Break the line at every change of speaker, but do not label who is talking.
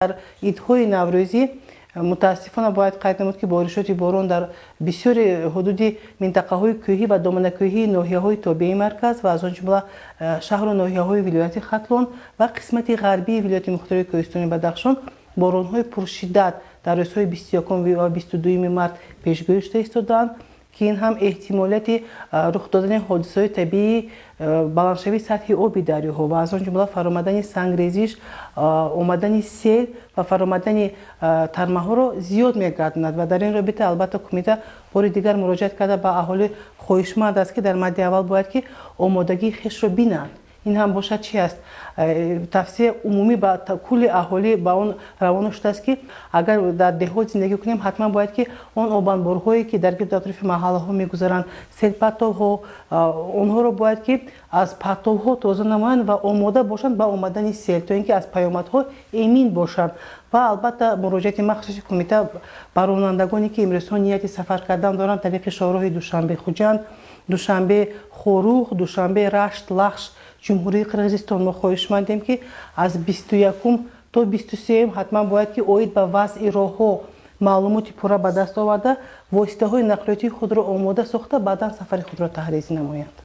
Дар идҳои наврӯзӣ, мутаассифона, бояд қайд намуд, ки боришоти борон дар бисёри ҳудуди минтақаҳои кӯҳӣ ва доманакӯҳии ноҳияҳои тобеи марказ ва аз он ҷумла шаҳру ноҳияҳои вилояти Хатлон ва қисмати ғарбии вилояти мухтори Кӯҳистони Бадахшон боронҳои пуршиддат дар рӯзҳои 21 ва 22 март пешгӯӣ шуда истодаанд, ки ин ҳам эҳтимолияти рух додани ҳодисаҳои табиӣ, баландшавии сатҳи оби дарёҳо ва аз он ҷумла фаромадани сангрезиш, омадани сел ва фаромадани тармаҳоро зиёд мегардонад. Ва дар ин робита, албатта, кумита бори дигар муроҷиат карда, ба аҳолӣ хоҳишманд аст, ки дар мадди аввал бояд ки омодагии хешро бинанд. Ин ҳам бошад чи аст? Тавсия умумӣ ба кулли аҳолӣ ба он равона шудааст, ки агар дар деҳот зиндагӣ кунем, ҳатман бояд ки он обанборҳое, ки дар гирду атрофи маҳаллаҳо мегузаранд, селпартовҳо, онҳоро бояд ки аз партовҳо тоза намоянд ва омода бошанд ба омадани сел, то ин ки аз паёмадҳо эмин бошанд. Ва албатта, муроҷиати махсуси кумита ба ронандагоне, ки имрӯзҳо нияти сафар кардан доранд тариқи шоҳроҳи Душанбе Хуҷанд, Душанбе Хоруғ, Душанбе Рашт Лахш, Ҷумҳурии Қирғизистон, мо хоҳишмандем, ки аз 21-ум то 23-юм ҳатман бояд ки оид ба вазъи роҳҳо маълумоти пурра ба даст оварда, воситаҳои нақлиётии худро омода сохта, баъдан сафари худро таҳризӣ намоянд.